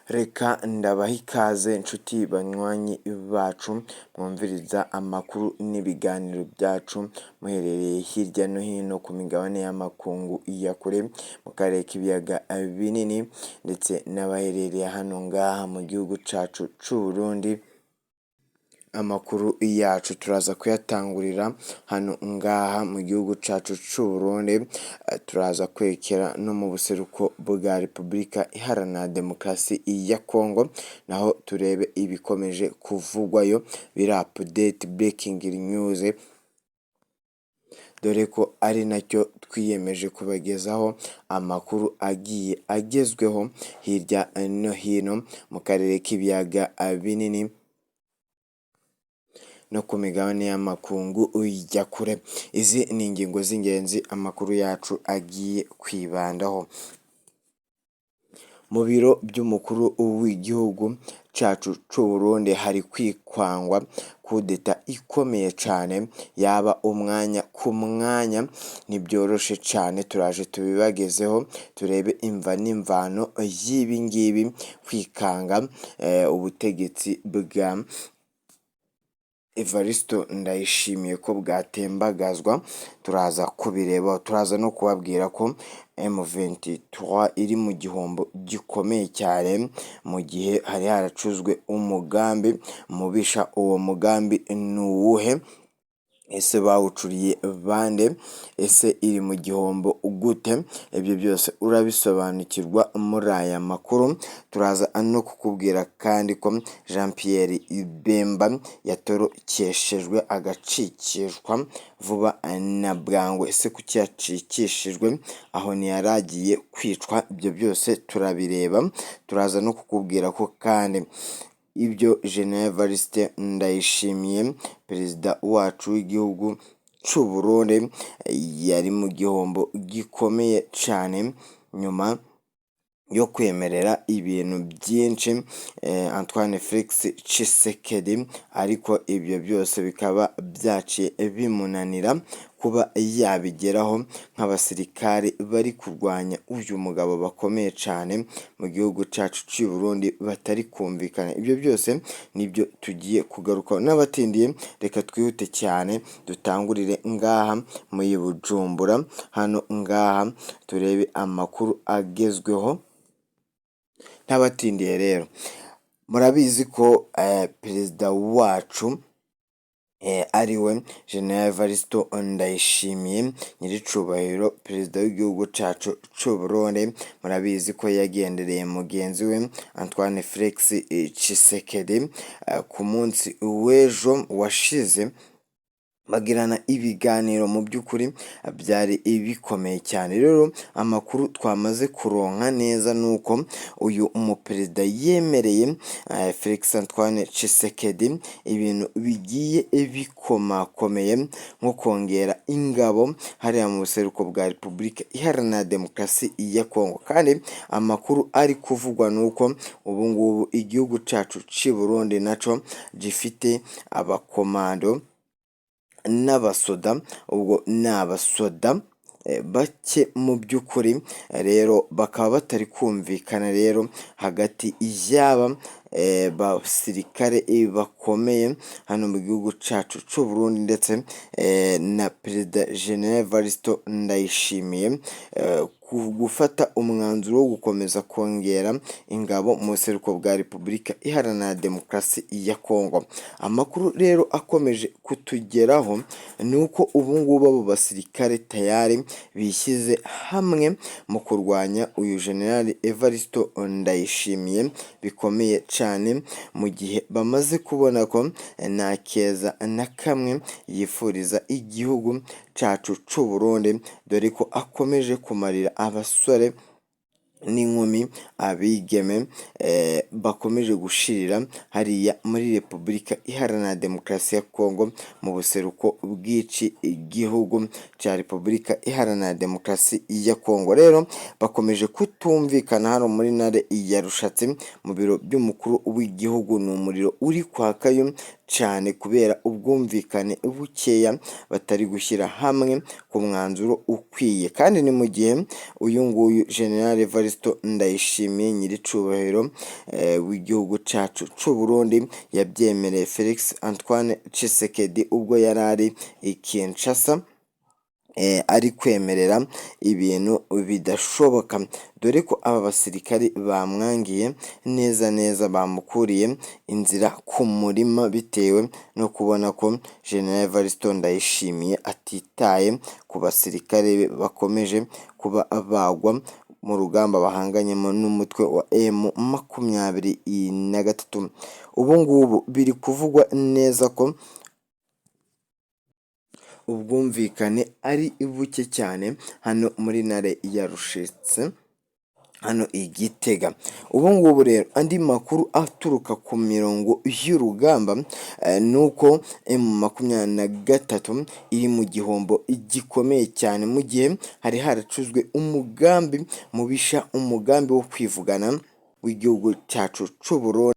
Reka ndabaha ikaze nshuti banywanyi bacu mwumviriza amakuru n'ibiganiro byacu muherereye hirya no hino ku migabane y'amakungu ya kure, mu karere k'ibiyaga binini, ndetse n'abaherereye hano ngaha mu gihugu cacu c'u Burundi. Amakuru yacu turaza kuyatangurira hano ngaha mu gihugu cacu c'u Burundi, turaza kwerekera no mu buseruko bwa Repubulika Iharanira Demokarasi ya Kongo, naho turebe ibikomeje kuvugwayo biri update, breaking news, dore ko ari nacyo twiyemeje kubagezaho, amakuru agiye agezweho hirya no hino mu karere k'ibiyaga binini no ku migabane y'amakungu ya kure. Izi ni ingingo z'ingenzi amakuru yacu agiye kwibandaho. Mu biro by'umukuru w'igihugu cacu c'u Burundi hari kwikwangwa kudeta ikomeye cane yaba umwanya ku mwanya, ntibyoroshe cane, turaje tubibagezeho, turebe imva n'imvano y'ibi ngibi, kwikanga ubutegetsi bwa Evaristo Ndayishimiye ko bwatembagazwa, turaza kubireba. Turaza no kubabwira ko M23 iri mu gihombo gikomeye cyane, mu gihe hari haracuzwe umugambi mubisha. Uwo mugambi ni uwuhe? Ese bawucuriye bande? Ese iri mu gihombo gute? Ibyo byose urabisobanukirwa muri aya makuru. Turaza no kukubwira kandi ko Jean Pierre Bemba yatorokeshejwe agacikishwa vuba na bwangu. Ese kuki yacikishijwe? Aho ntiyari agiye kwicwa? Ibyo byose turabireba. Turaza no kukubwira ko kandi ibyo General Evariste Ndayishimiye, perezida wacu w'igihugu c'u Burundi, yari mu gihombo gikomeye cane nyuma yo kwemerera ibintu byinshi Antoine Felix Tshisekedi, ariko ibyo byose bikaba byaciye bimunanira kuba yabigeraho, nk'abasirikare bari kurwanya uyu mugabo bakomeye cane mu gihugu cacu c'u Burundi batari kumvikana. Ibyo byose nibyo tugiye kugarukaho n'abatindiye. Reka twihute cyane dutangurire ngaha muri Bujumbura, hano ngaha turebe amakuru agezweho. Ntabatindiye rero, murabizi ko perezida wacu ariwe General Evaristo Ndayishimiye, nyiricubahiro perezida w'igihugu cacu c'u Burundi, murabizi ko yagendereye mugenzi we Antoine Felix Tshisekedi ku munsi w'ejo washize, bagirana ibiganiro mu by'ukuri byari bikomeye cyane. Rero amakuru twamaze kuronka neza nuko uyu umuperezida yemereye Felix Antoine Tshisekedi ibintu bigiye bikomakomeye, nko kongera ingabo hariya mu buseruko bwa Repubulika Iharanira Demokarasi ya Kongo. Kandi amakuru ari kuvugwa nuko ubu ngubu igihugu cacu c'i Burundi naco gifite abakomando n'abasoda, ubwo ni abasoda bake mu by'ukuri. Rero bakaba batari kumvikana rero hagati y'aba basirikare bakomeye hano mu gihugu cacu c'u Burundi ndetse na perezida General Evaristo Ndayishimiye ku gufata umwanzuro wo gukomeza kongera ingabo mu buseruko bwa Repubulika Iharanira Demokarasi ya Kongo. Amakuru rero akomeje kutugeraho ni uko ubu ngubu abo basirikare tayari bishyize hamwe mu kurwanya uyu General Evaristo Ndayishimiye bikomeye cyane, mu gihe bamaze kubona ko nta keza na kamwe yifuriza igihugu cacu c'u Burundi, dore ko akomeje kumarira abasore n'inkumi, abigeme bakomeje gushirira hariya muri Repubulika Iharanira Demokarasi ya Kongo, mu buseruko bw'iki gihugu cya Repubulika Iharanira Demokarasi ya Kongo. Rero bakomeje kutumvikana hano muri ntare ya Rushatsi mu biro by'umukuru w'igihugu, ni umuriro uri kwakayo. cane kubera ubwumvikane bukeya, batari gushyira hamwe ku mwanzuro ukwiye. Kandi ni mu gihe uyu nguyu General Evaristo Ndayishimiye, nyiricubahiro w'igihugu cacu c'u Burundi, yabyemereye Felix Antoine Tshisekedi ubwo yari ari i Kinshasa, ari kwemerera ibintu bidashoboka, dore ko aba basirikari bamwangiye neza neza, bamukuriye inzira ku murima bitewe no kubona ko General Evaristo Ndayishimiye atitaye ku basirikare be bakomeje kuba bagwa mu rugamba bahanganyemo n'umutwe wa M23. Ubu ngubu biri kuvugwa neza ko ubwumvikane ari buke cyane hano muri Ntare ya Rushitse, hano i Gitega. Ubu ngubu rero andi makuru aturuka ku mirongo y'urugamba ni uko M23 iri mu gihombo gikomeye cyane, mu gihe hari haracuzwe umugambi mubisha, umugambi wo kwivugana w'igihugu cyacu c'u Burundi,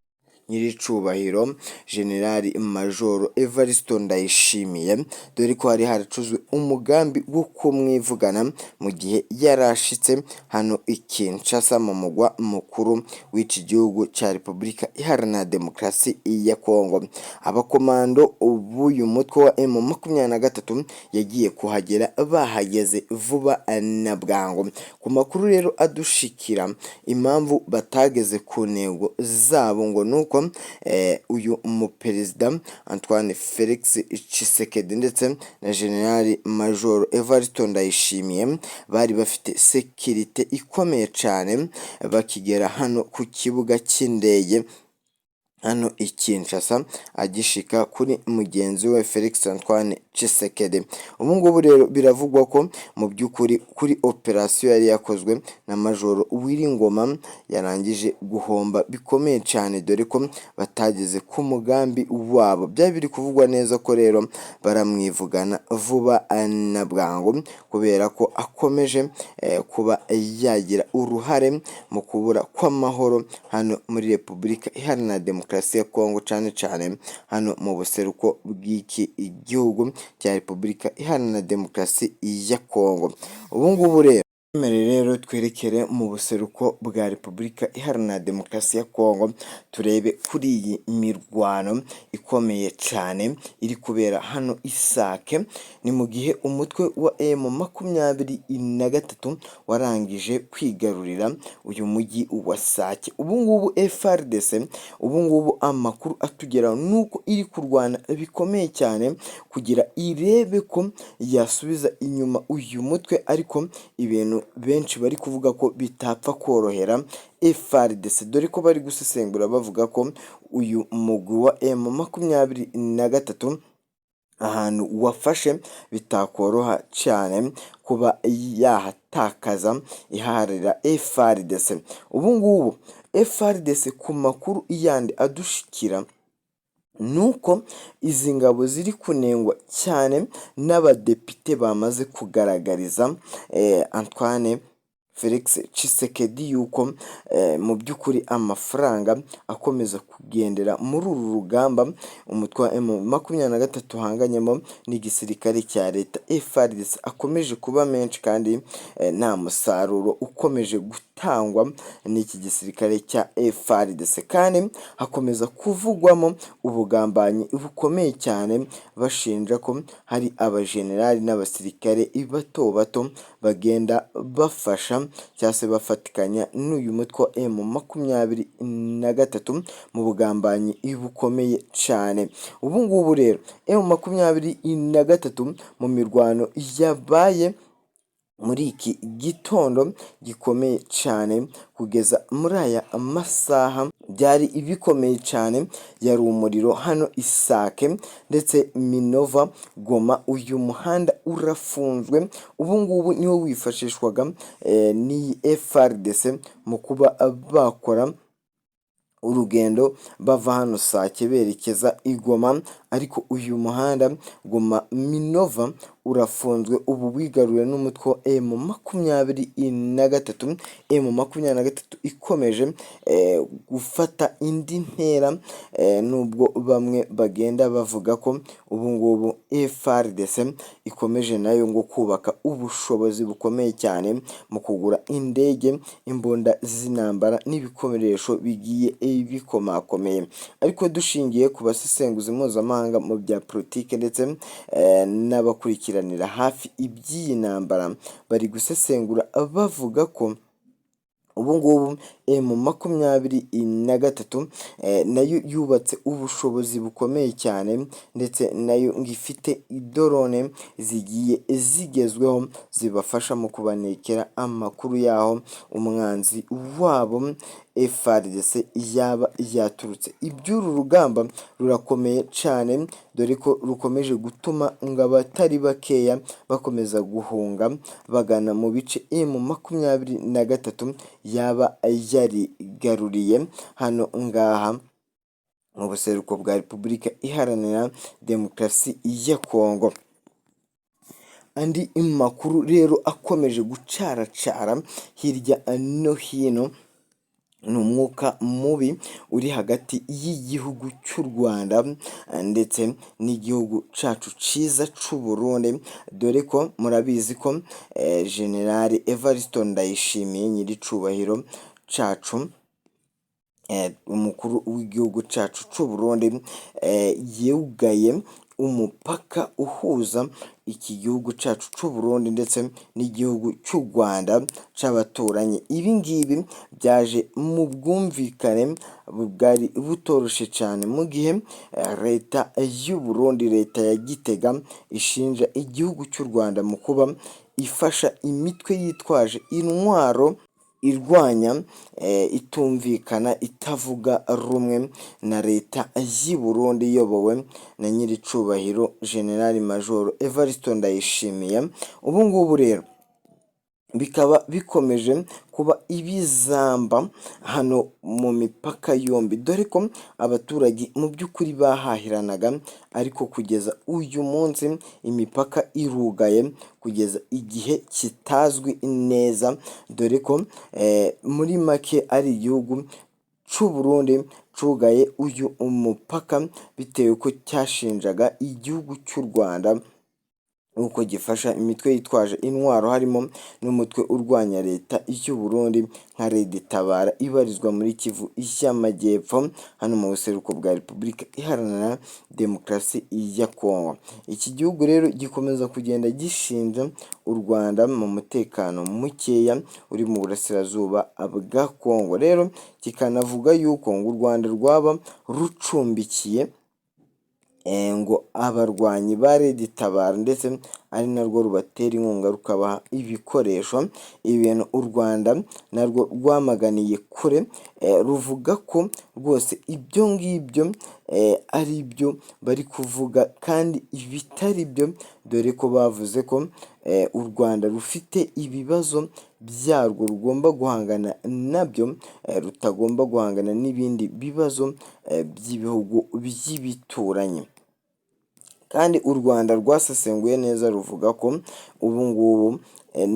nyiricubahiro General Majoro Evaristo Ndayishimiye, dore ko hari haracuzwe umugambi wo kumwivugana mu gihe yarashitse hano i Kinshasa, mu mugwa mukuru w'iki gihugu cya Repubulika Iharanira Demokarasi ya Kongo. Abakomando b'uyu mutwe wa M23 yagiye kuhagera, bahageze vuba na bwangu. Ku makuru rero adushikira, impamvu batageze ku ntego zabo ngo nuko uyu muperezida Antoine Felix Tshisekedi ndetse na General Major Evaristo Ndayishimiye bari bafite sécurité ikomeye cyane bakigera hano ku kibuga cy'indege hano i Kinshasa, agishika kuri mugenzi we Felix Antoine Tshisekedi. Ubu ngubu rero biravugwa ko mu by'ukuri kuri operasiyo yari yakozwe na Majoro Willy yarangije guhomba bikomeye cyane, dore ko batageze ku mugambi wabo. Byari biri kuvugwa neza ko rero baramwivugana vuba na bwangu, kubera ko akomeje kuba yagira uruhare mu kubura kw'amahoro hano muri Repubulika Iharanira Demokarasi ya Kongo, cyane cyane hano mu buseruko bw'iki gihugu cya Repubulika Iharanira Demokarasi ya Kongo. Ubu ngubu rero rero twerekere mu buseruko bwa Repubulika Iharanira Demokarasi ya Kongo, turebe kuri iyi mirwano ikomeye cyane iri kubera hano Isake. Ni mu gihe umutwe wa M23 warangije kwigarurira uyu mujyi wa Sake. Ubu ngubu FARDC, ubu ngubu amakuru atugeraho nuko iri kurwana bikomeye cyane kugira irebe ko yasubiza inyuma uyu mutwe, ariko ibintu benshi bari kuvuga ko bitapfa korohera FARDC, dore ko bari gusesengura bavuga ko uyu mugwi wa M23 ahantu wafashe bitakoroha cyane kuba yahatakaza ihaharira FARDC. Ubu ngubu FARDC, ku makuru yandi adushikira, nuko izi ngabo ziri kunengwa cyane n'abadepite bamaze kugaragariza Antoine Felix Tshisekedi yuko mu by'ukuri amafaranga akomeza kugendera muri uru rugamba umutwe wa M23 uhanganyemo n'igisirikare cya leta FARDC akomeje kuba menshi, kandi nta musaruro ukomeje gutangwa n'iki gisirikare cya FARDC. Kandi hakomeza kuvugwamo ubugambanyi bukomeye cyane, bashinja ko hari abajenerali n'abasirikare bato bato bagenda bafasha cyangwa se bafatikanya n'uyu mutwe wa M23 mu bugambanyi bukomeye cyane. Ubu ngubu rero M23 mu mirwano yabaye muri iki gitondo gikomeye cyane, kugeza muri aya masaha byari bikomeye cyane, yari umuriro hano Isake ndetse Minova Goma. Uyu muhanda urafunzwe ubu ngubu, niwo wifashishwaga n'iyi FARDC mu kuba bakora urugendo bava hano Sake berekeza i Goma, ariko uyu muhanda Goma Minova urafunzwe, ubu wigaruriwe n'umutwe wa M23. M23 ikomeje gufata indi ntera, nubwo bamwe bagenda bavuga ko ubu ngubu FARDC ikomeje nayo ngo kubaka ubushobozi bukomeye cyane mu kugura indege, imbunda z'intambara n'ibikoresho bigiye bikomakomeye. Ariko dushingiye ku basesenguzi mpuzamahanga mu bya politike ndetse n'abakurikiranira hafi iby'iyi ntambara, bari gusesengura bavuga ko ubu ngubu M23 nayo yubatse ubushobozi bukomeye cyane, ndetse nayo ngo ifite idrone zigiye zigezweho zibafasha mu kubanekera amakuru y'aho umwanzi wabo FARDC yaba yaturutse. Iby'uru rugamba rurakomeye cyane, dore ko rukomeje gutuma ngo abatari bakeya bakomeza guhunga bagana mu bice M23 yaba yarigaruriye hano ngaha mu buseruko bwa Repubulika Iharanira Demokarasi ya Kongo. Andi makuru rero akomeje gucaracara hirya no hino ni umwuka mubi uri hagati y'igihugu cy'u Rwanda ndetse n'igihugu cyacu cyiza cy'u Burundi, dore ko murabizi ko General Evariste Ndayishimiye, nyiricubahiro cyacu umukuru w'igihugu cyacu cy'u Burundi, yugaye umupaka uhuza iki gihugu cyacu cy'u Burundi ndetse n'igihugu cy'u Rwanda cy'abaturanyi. Ibi ngibi byaje mu bwumvikane bwari butoroshye cyane, mu gihe leta y'u Burundi, leta ya Gitega, ishinja igihugu cy'u Rwanda mu kuba ifasha imitwe yitwaje intwaro irwanya, itumvikana, itavuga rumwe na leta y'i Burundi iyobowe na nyiricubahiro General Major Evariste Ndayishimiye. Ubu ngubu rero bikaba bikomeje kuba ibizamba hano mu mipaka yombi, dore ko abaturage mu by'ukuri bahahiranaga, ariko kugeza uyu munsi imipaka irugaye kugeza igihe kitazwi neza, dore ko muri make ari igihugu cy'u Burundi cugaye uyu mupaka bitewe ko cyashinjaga igihugu cy'u Rwanda uko gifasha imitwe yitwaje intwaro, harimo n'umutwe urwanya leta y'u Burundi nka Red Tabara ibarizwa muri Kivu y'Amajyepfo, hano mu buseruko bwa Repubulika Iharanira Demokarasi ya Kongo. Iki gihugu rero gikomeza kugenda gishinja u Rwanda mu mutekano mukeya uri mu burasirazuba bwa Kongo, rero kikanavuga yuko ngo u Rwanda rwaba rucumbikiye ngo abarwanyi ba Red Tabara, ndetse ari narwo rubatera inkunga rukabaha ibikoresho, ibintu u Rwanda narwo rwamaganiye kure, ruvuga ko rwose ibyo ngibyo ari byo bari kuvuga kandi bitari byo, dore ko bavuze ko u Rwanda rufite ibibazo byarwo rugomba guhangana nabyo, rutagomba guhangana n'ibindi bibazo by'ibihugu by'ibituranyi. Kandi u Rwanda rwasesenguye neza ruvuga ko ubu ngubu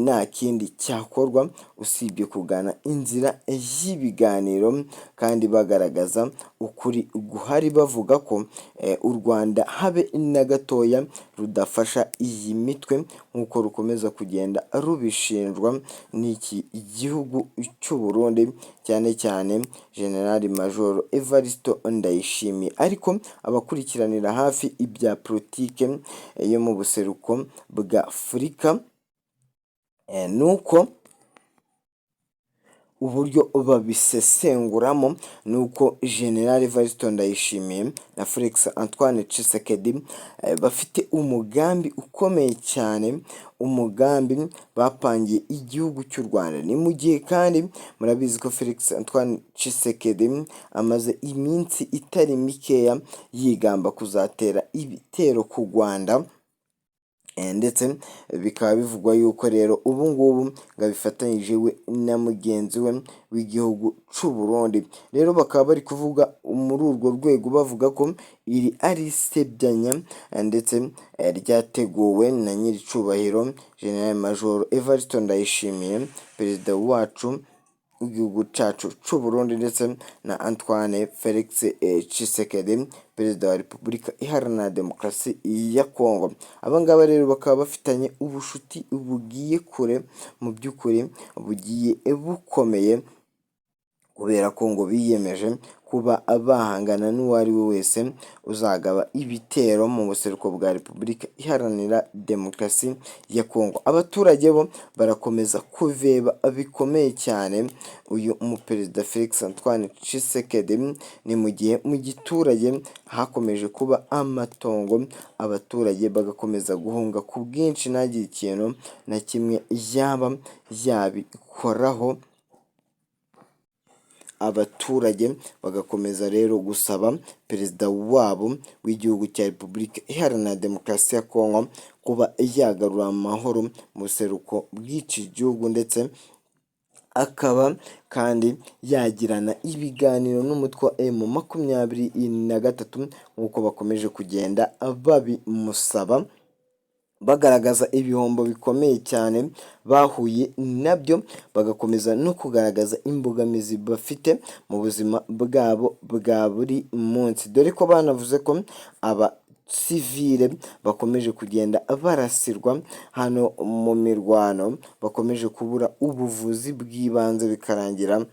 nta kindi cyakorwa usibye kugana inzira y'ibiganiro, kandi bagaragaza ukuri guhari bavuga ko u Rwanda habe na gatoya rudafasha iyi mitwe nk'uko rukomeza kugenda rubishinjwa n'iki gihugu cy'u Burundi, cyane cyane General Major Evariste Ndayishimiye. Ariko abakurikiranira hafi ibya politike yo mu buseruko bwa Afurika, ni uko uburyo babisesenguramo ni uko General Evariste Ndayishimiye na Felix Antoine Tshisekedi bafite umugambi ukomeye cyane, umugambi bapangiye igihugu cy'u Rwanda. Ni mu gihe kandi murabizi ko Felix Antoine Tshisekedi amaze iminsi itari mikeya yigamba kuzatera ibitero ku Rwanda. Ndetse bikaba bivugwa yuko rero ubu ngubu ngo abifatanyije we na mugenzi we w'igihugu c'u Burundi. Rero bakaba bari kuvuga muri urwo rwego, bavuga ko iri ari isebyanya ndetse ryateguwe na nyiricubahiro General Major Evariste Ndayishimiye, perezida wacu w'igihugu cacu c'u Burundi, ndetse na Antoine Felix Tshisekedi, perezida wa Repubulika Iharanira Demokarasi ya Kongo. Aba ngaba rero bakaba bafitanye ubushuti bugiye kure, mu by'ukuri bugiye bukomeye, kubera ko ngo biyemeje kuba bahangana n'uwo ari we wese uzagaba ibitero mu buseruko bwa Repubulika Iharanira Demokarasi ya Kongo. Abaturage bo barakomeza kuveba bikomeye cyane uyu muperezida Felix Antoine Tshisekedi. Ni mu gihe mu giturage hakomeje kuba amatongo, abaturage bagakomeza guhunga ku bwinshi, ntagire ikintu na kimwe yaba yabikoraho. Abaturage bagakomeza rero gusaba perezida wabo w'igihugu cya Repubulika Iharanira Demokarasi ya Kongo kuba yagarura amahoro mu buseruko bw'iki gihugu, ndetse akaba kandi yagirana ibiganiro n'umutwe wa M23 nk'uko bakomeje kugenda babimusaba, bagaragaza ibihombo bikomeye cyane bahuye nabyo, bagakomeza no kugaragaza imbogamizi bafite mu buzima bwabo bwa buri munsi, dore ko banavuze ko abasivile bakomeje kugenda barasirwa hano mu mirwano, bakomeje kubura ubuvuzi bw'ibanze, bikarangira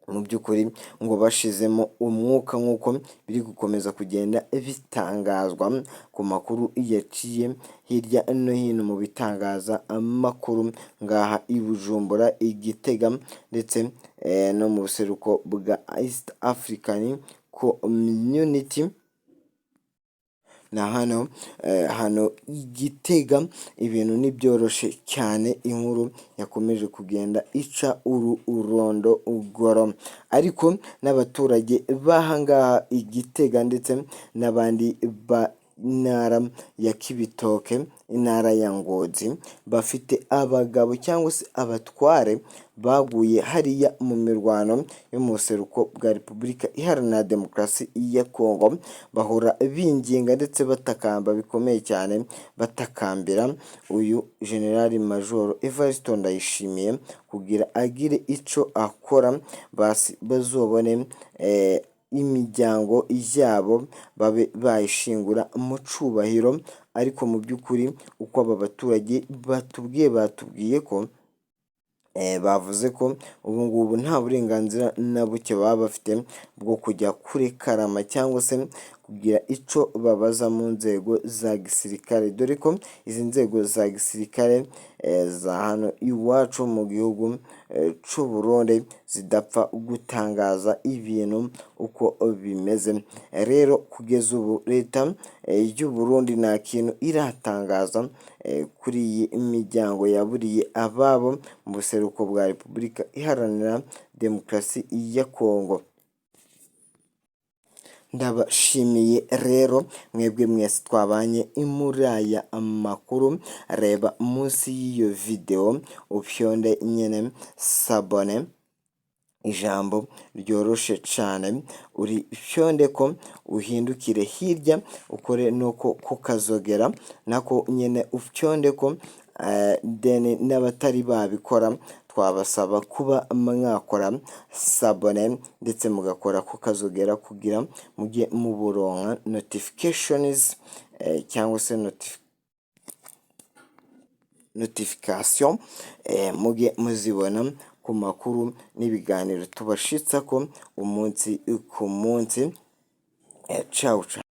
mu by'ukuri ngo bashizemo umwuka, nk'uko biri gukomeza kugenda bitangazwa ku makuru yaciye hirya no hino mu bitangazamakuru ngaha i Bujumbura, i Gitega, ndetse no mu buseruko bwa East African Community. Na hano i Gitega ibintu ntibyoroshe cyane, inkuru yakomeje kugenda ica uru urondogoro, ariko n'abaturage b'aha ngaha i Gitega ndetse n'abandi ba ntara ya Kibitoke, intara ya Ngozi, bafite abagabo cyangwa se abatware baguye hariya mu mirwano yo mu buseruko bwa Repubulika Iharanira Demokarasi ya Kongo, bahora binginga ndetse batakamba bikomeye cyane, batakambira uyu General Major Evariste Ndayishimiye kugira agire ico akora, basi bazobone imiryango yabo babe bayishingura mu cubahiro. Ariko mu by'ukuri uko aba baturage batubwiye ko bavuze ko ubu ngubu nta burenganzira na buke baba bafite bwo kujya kurekarama cyangwa se kugira ico babaza mu nzego za gisirikare, dore ko izi nzego za gisirikare za hano iwacu mu gihugu c'u Burundi zidapfa gutangaza ibintu uko bimeze. Rero kugeza ubu leta y'u Burundi nta kintu iratangaza kuri iyi miryango yaburiye ababo mu buseruko bwa Repubulika Iharanira Demokarasi ya Kongo. Ndabashimiye rero mwebwe mwese twabanye muri aya makuru. Reba munsi y'iyo video ufyonde nyene s'abonner, ijambo ryoroshe cane, urifyonde ko uhindukire hirya ukore nuko kukazogera nako nyene ufyonde ko. Then n'abatari babikora twabasaba kuba mwakora s'abonner ndetse mugakora kukazogera kugira mujye muburonka notifications cyangwa se notification, mujye muzibona ku makuru n'ibiganiro tubashitsako umunsi ku munsi. Ciao ciao.